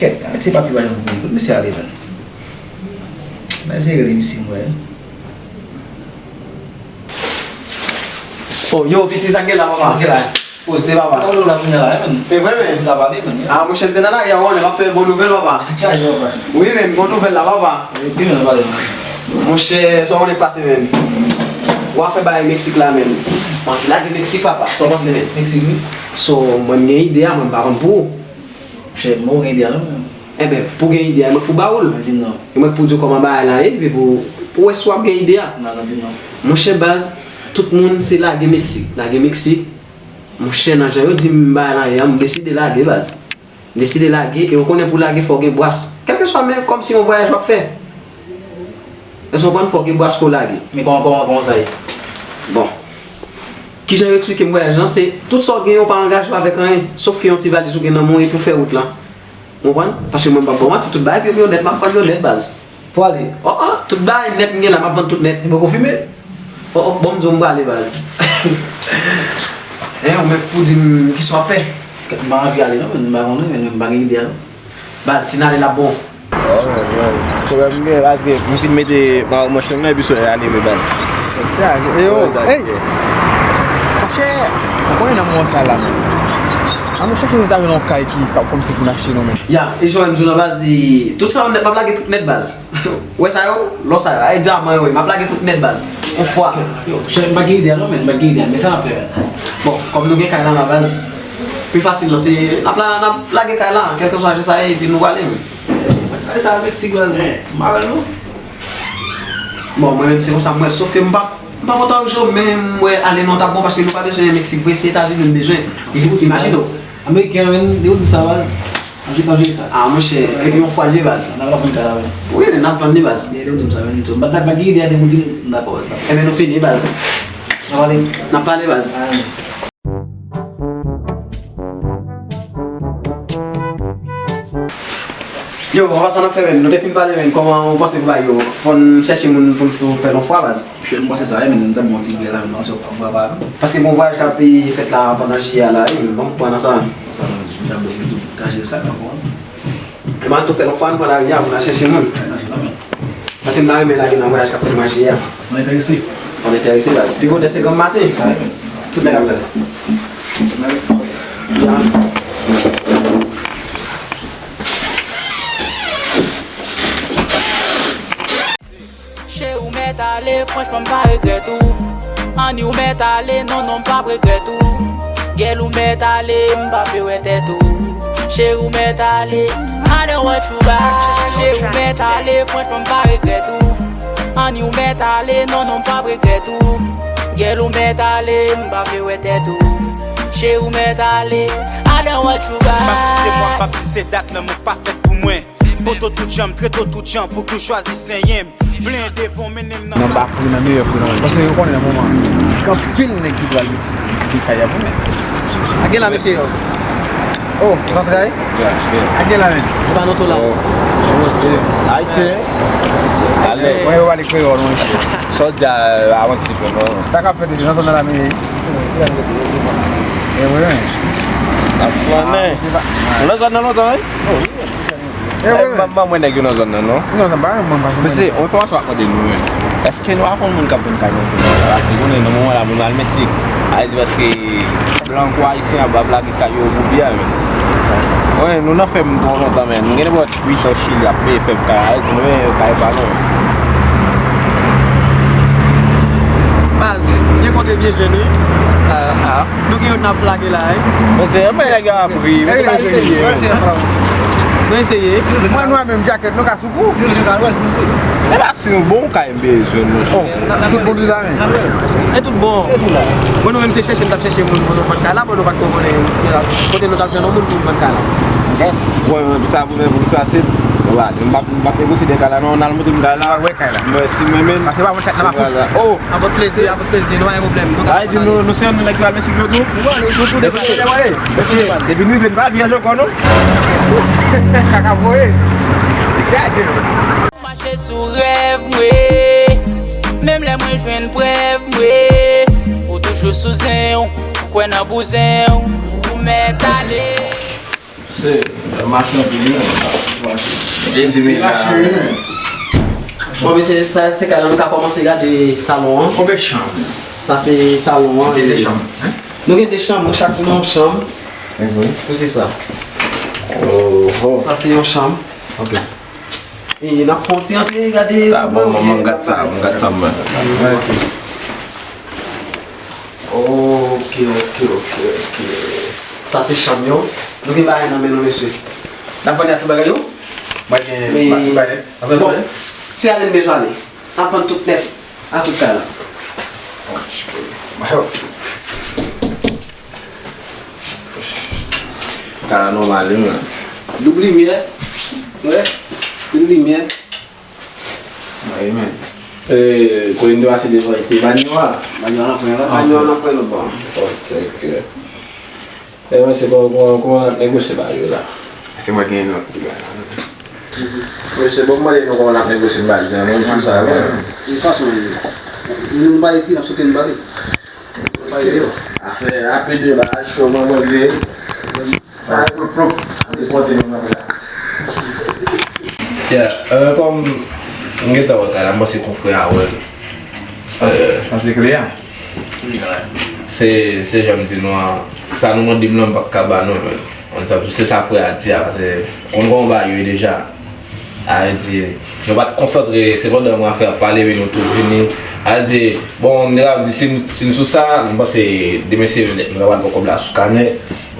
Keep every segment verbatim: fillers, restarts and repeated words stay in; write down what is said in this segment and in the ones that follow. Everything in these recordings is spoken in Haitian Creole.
Kèt, se pati pa janm vini. Kote mesye ale, menm? Mwen se rele misye, mwen. Oh, yo, piti, sa gen la, papa? Gen la. Poze, papa. Ou la kounye la, menm. E vre, menm? Ou ta pale, menm. Ah, monchè, m te nan lari a, w konnen, m ap fè bon nouvèl, papa. Tcha, yo, papa. Wi, menm, bon nouvèl la, papa. Wi, pi, menm, pale, menm. Monchè, sa w konnen k pase, menm? W ap fè bagay Meksik la, menm. Mwen fin lage Meksik, papa. Sa w panse, menm? Meksik, wi. So, mwen, m gen ide a, mwen, m pa konn pou ou. Monchè, mwen, ou gen ide a, non, menm. Enben, pou gen ide a, mwen k pou ba ou l. Nan, di m non. E mwen k pou di w kòman bagay la ye, epi pou, pou w wè si w ap gen ide a. Nan, nan, di m non. Monchè baz, tout moun se lage Meksik. Lage Meksik. Monchè, nan jan yo di m bagay la ye a, m deside lage baz. M deside lage, e ou konnen pou lage fò w gen bras. Kèlkeswa, men kòmsi yon vwayaj w ap fè. Èske w konprann? Fò w gen bras pou w lage. Men kòman, kòman, kòman sa ye? Bon. Kijan yo eksplike m vwayaj lan, se tout sa w gen yo pa angaje w avèk anyen, sof ke yon ti valiz ou gen nan men w e pou fè wout lan. Ou konprann? Paske mwen m p ap ba w manti, tout bagay ke m yo nèt, m ap vann yo nèt baz. Pou ale? Oh, oh, tout bagay nèt m gen la, m ap vann tout nèt. Ebyen konfime? Oh, oh, bon, m di w m prale baz. Hein, ou menm pou di m kisa w ap fè? M pa anvi ale non, men m pa konnen, men m pa gen ide a non. Baz, si n ale l ap bon. Oh, non. Pwoblèm m gen, paske m fin mete manch lan nan epi solèy la leve baz. Tèt chaje. E yo, ey! Monchè, ou konnen nan moman sa la, men. An nou chèche nou ta jwenn yon kay ki ka kòmsi pou n achte non, men. Ya, e jan w di w lan baz, e, tout sa yo nèt, m ap lage tout nèt baz. Ou wè sa yo? Lò sa yo, ay dyaman yo ye, m ap lage tout nèt baz. Yon fwa. Yo, chè, m pa gen ide a non, men, m pa gen ide a, men sa n ap fè, men. Bon, kòm nou gen kay la nan baz, pi fasil lan, se n ap la, n ap lage kay la, kèlkeswa jan sa ye, epi nou prale, men. Kay sa Meksik baz, m pa wè l non. Bon, mwen menm se konsa m wè, sof ke m pa, m pa kontan ak jan menm m wè ale non t ap bon, paske nou pa bezwen Meksik vre, se Etazini nou bezwen. Imajine w. Ameriken an menm, li di sa baz. Anje, anje sa. Ah, monchè, epi yon fwa l ye baz. N ap vann kay la, wi. Wi, n ap vann li baz. Li di m sa, men, m pa t gen ide a depi w di m. Dakò, dakò. Enben, nou fini baz. N ap pale. N ap pale baz. Yo, papa, sa n ap fè, menm? Nou te fin pale, menm. Kòman ou panse pou bagay yo? Fò n chèche moun pou n fè l yon fwa baz. Monchè, m panse sa, wi, men m ta bon ti gè la, men m panse w pa, w pa, pa. Paske gon vwayaj k ap fèt la pandan jiyè a la, wi, men ban m pran nan sa. Sa, m ta bon, m tou ka jere sa, pa pwoblèm. Epi an tou fè l yon fwa, n pran lari a pou n al chèche moun. Paske m ta renmen lage nan vwayaj k ap fèt mwa jiyè a. Mwen enterese. Mwen enterese, baz. Pi bonè se granm maten. Sa, wi. Tout nèg ap fè sa. Ya. Cheri, ou mèt ale, franchman, m pa regrèt ou. Annie, ou mèt ale, non, non, m p ap regrèt ou. Gèl, ou mèt ale, m pa vle wè tèt ou. Cheri, ou mèt ale, I don't want you back. Cheri, ou mèt ale, franchman, m pa regrèt ou. Annie, ou mèt ale, non, non, m p ap regrèt ou. Gèl, ou mèt ale, m pa vle wè tèt ou. Cheri, ou mèt ale, I don't want you back. M ap di se mwa, m ap di se dat, lanmou pa fèt pou mwen. Poto tout jan, m trete w tout jan, pou k tou chwazi senyen m. Plen devan w, mennen m nan. Nan ba pri, nan meyè pri nan mond. Paske yo konnen nan moman an, gen anpil nèg ki pral Meksik, ki gen kay ap vini. A gen la, mesye yo. Oh, ou pa fè sa, wi? A gen la, men. Ou pa nan to la. Oh, se Ayisyen. Ayisyen. Mwen, yo pale kreyòl, mwen. Sa w di a, avanti, non. Sa k ap fèt, mesye, nan zòn nan la, men. E wi, wi. N ap flannen. Ou nan zòn nan lontan, wi? E wi, wi. Ban mwen nèg yo nan zòn nan, non? Non, non, pa mwen, pa mwen. Mesye, yon enfòmasyon ap mande nou, wi. Èske nou pa konn moun k ap vann kay nan zòn nan? Paske konnen nan moman la, moun al Meksik. A di paske blan kou ayisyen ap, ap lage kay yo pou byen, wi. Wi, nou nan fè m twò lontan, men. Nou gen nenpòt uit an Chili ap peye fè m kay. A di nou, men, kay pa nou. Baz, gen kote byen jwenn, wi. Ah, ah. Nou gen youn n ap lage la, wi. Mesye, men nèg yo ap ri. Men se pa serye. Nou eseye. Mwen, nou menm, djakèt, nou ka sou kou. E pa si nou bon, ou ka bezwen, monchè. Oh, tout bon, tout la, men. E tout bon. Mwen, nou menm, se chèche, n t ap chèche moun pou nou vann kay la, bon, nou pa t ko konnen kote nou t ap jwenn yon moun pou nou vann kay la. Bon, sa pou fè pou nou fasil. Bon, m p ap, m p ap negosye de kay la, non, n al montre m kay la. Wè kay la. Mwen, si mwen menm. Pase pa mwen chat nan makout. Oh! Avèk plezi, avèk plezi, nou pa gen pwoblèm. Nou ka pale. Sa vle di nou, nou se yon nèg ki pral Meksik yo tou? Nou ale, nou tou deplase. Mesye, depi nou rive, nou pa vin ankò, non? Kaka voye. Mache sou rèv mwen, menm lè mwen jwenn prèv mwen. Ou toujou sou zen w, ou kwè nan bouzen w, ou mèt ale. Se, Mache anpil, wi. Mete di mil la. Bon, mesye, sa se kay la, nou ka kòmanse gade salon an. Konbyen chanm? Sa se salon an. Gen de chanm, hein? Nou gen de chanm, nou chak moun yon chanm. Wi. Tout se sa. Oh, oh. Sa se yon chanm. Ok. E n ap fè yon ti antre gade. Sa bon, manman, m gad sa, m gad sa, mwen. Ok. Ok, ok, ok, ok. Sa se chanm yo. Nou gen bagay nan men nou, mesye. N ap vann tout bagay yo? Mwen gen bagay. Bon, se ale n bezwen ale. N ap vann tout nèt. A tout kay la. Kay la nòmal, wi, men. Doub limyè. Wi. Doub limyè. Wi, men. E, kwen de ase devan ete banyo a. Banyo a nan kwen la. Banyo a nan kwen lòt bò. Ok, ok. E, men, se kòman, kòman, kòman n ap negosye bagay yo la? Se mwen ki gen non. Mesye, bon, mwen, nou kòman n ap negosye bagay la, men sou sa, wi. De tout fason, nou pa isi, n ap soti, n pale. Afè apre de la, cho mwen manje. Bagay pwòp pwòp. Depote nou nan la. Yeah, euh, kòm m gentan wè kay la, m panse kon frè a wè l. Euh, sa se kle a. Se, se jan m di nou an, sa nou mande m lan, m p ap ka ba nou, men. Konn sa, se sa frè a di a, se, konn kòman bagay yo ye deja. A vle di, nou pa t konsantre, se pandan mwen fè ap pale, wi, nou tou vini. A vle di, bon, m te ka di, si n, si n sou sa, m panse demen se nou ka pral pran kòb la sou kanè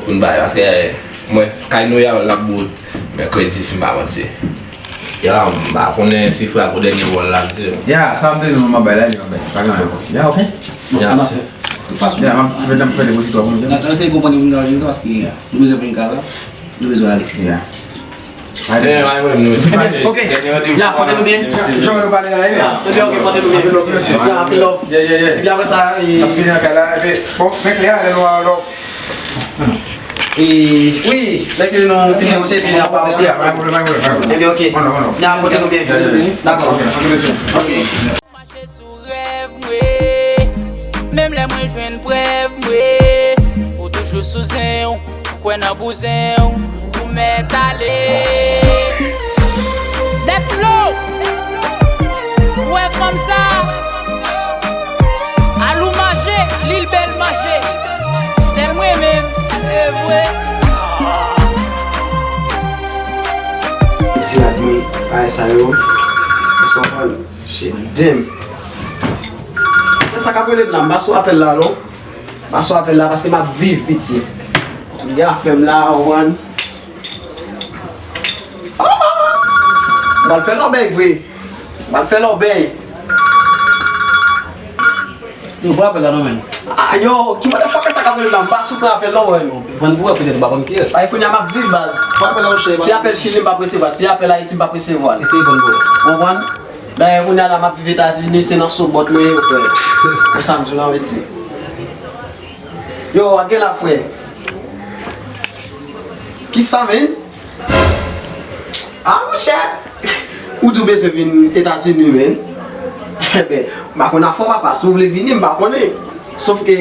pou n bay, paske, eh, mwen, kay nou ya, l ap bout mèkredi, si m pa manti. Ya, m pa konnen si frè a pou dènye wòl la, m di. Ya, sa m te di nou, m ap bay la, li ap bay. Pa gen anyen ankò. Ya, ok? Bon, ya, sa n ap fè. De tout fason. Ya, m ap fè, m ap fè depozito pou nou. N ap eseye konprann moun nan, paske nou bezwen vin kay la, nou bezwen ale. Ya. Ebyen, ok. Ya, pote nou byen. Jan nou pale la, ebyen. Ebyen, ok, pote nou byen. Anpil love, mesye. Ya, anpil love. Yeah, yeah, yeah. Ebyen, apre sa, e, n ap fini nan kay la, epi, bon, men kle a, lè nou a lò. E, wi, lè ke nou fini, ou se fini apa, ok. Ya, pa gen pwoblèm, pa gen pwoblèm, pa gen pwoblèm. Ebyen, ok. On, on, on. Ya, pote nou byen. Yeah, yeah, yeah. Dakò. Ok, anpil respè. Ok. Mache sou rèv mwen, menm lè mwen jwenn prèv mwen, ou toujou sou zen w, ou kwè nan bouzen w, ou mèt ale. Dèflo, ou wè fanm sa, al ou manje, li l bèl manje, sèl mwen menm, se vre. Ti rad mwen, bagay sa yo, sa w pral. Shit, damn. Sa k ap rele m la, m pa sou apèl la, non. M pa sou apèl la paske m ap viv, piti. Li gen afè m la, ou konprann? Ah! M pral fè lòbèy vre. M pral fè lòbèy. Yo, pran apèl la, non, men. Ah, yo, ki motherfucker sa k ap rele m la? M pa sou pran apèl, non, mwen. Vann pou wè, petèt ou pa konn kiyès. Ay, kounye a m ap viv, baz. Pran apèl la, monchè. Si apèl Chili, m p ap resevwa l. Si apèl Ayiti, m p ap resevwa l. Eseye vann pou wè. Ou konprann? Dayè, kounye a la, m ap viv Etazini, se nan sobòt mwen ye, frè. E sa m di w la, viti. Yo, w ap gen la, frè. Kisa, men? Ah, monchè! Ou di w bezwen vin Etazini, men. Enben, m pa konn afè w, papa. Si w vle vini, m pa konnen. Sòf ke,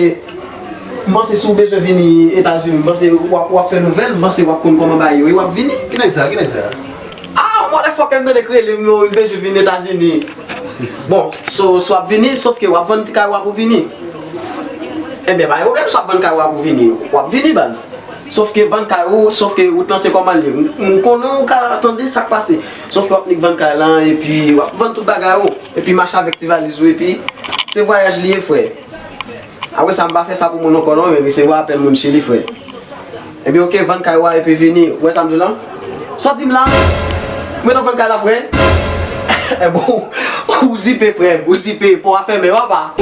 m panse si w bezwen vini Etazini, m panse w ap, w ap fè nouvèl, m panse w ap konn kòman bagay yo ye, w ap vini. Ki nèg sa? Ki nèg sa? Ah, motherfucker, m tande k rele m, yo, li bezwen vin Etazini. Bon, so, si w ap vini, sòf ke w ap vann ti kay ou a pou vini. Enben, pa gen pwoblèm, si w ap vann kay ou a pou vini, w ap vini, baz. Sòf ke vann kay ou, sòf ke wout lan se kòman l ye. M, m konnen w ka tande sa k pase. Sòf ke w ap nik vann kay lan, epi w ap vann tout bagay ou, epi mache avèk ti valiz ou, epi se vwayaj li ye, frè. Apre sa, m pa fè sa pou moun ankò non, men resevwa apèl moun Chili, frè. Ebyen, oke, vann kay ou a epi vini. Ou wè sa m di w lan? Sa w di m la? Mwen nan vann kay la, frè? E bon, ou zipe, frè m, ou zipe, pò a fèmen, papa.